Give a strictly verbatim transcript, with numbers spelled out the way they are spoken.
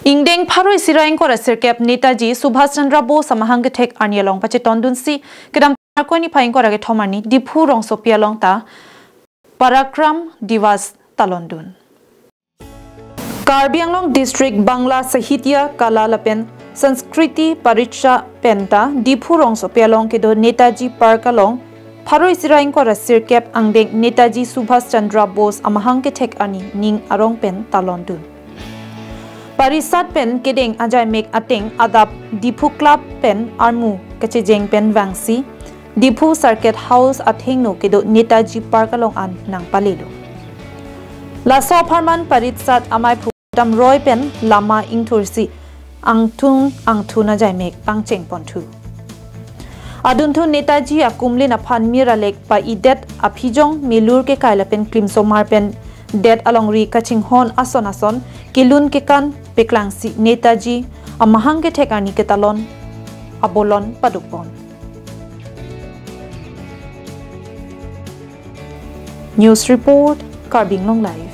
Ingdeng pharo isi ra ingkoi ra sirkep Netaji Subhash Chandra Bose amahang kethek arni along pachetondunsi kedam March niphai ingkoi ra kethom arni Diphu rongsopi along ta Parakram Divas talondun. Karbi Anglong District Bangla Sahitya Kala lapen Sanskriti Parishad penta Diphu rongsopi along kedo Netaji Park along pharo isi ra ingkoi ra sirkep angdeng Netaji Subhash Chandra Bose amahang kethek arni ning arong pen talondun. Parishad pen kedeng ajaimek ateng adap Diphu Club pen armu kachejeng pen vangsi Diphu Circuit House athengno kedo Netaji Park along an nangpalelo. Laso apharman Parishad amaiphu damroi pen lama ingthursi angthung angthun ajaimek pangcheng ponthu. Adunthu Netaji akumlin aphan mir alek pa-idet aphijong milur kekai lapen klimsomar pen det alongri kachinghon ason ason kelun kekan peklangsi Netaji amahang kethek arni ketalon abolon padukpon. News report, Karbi Anglong Live.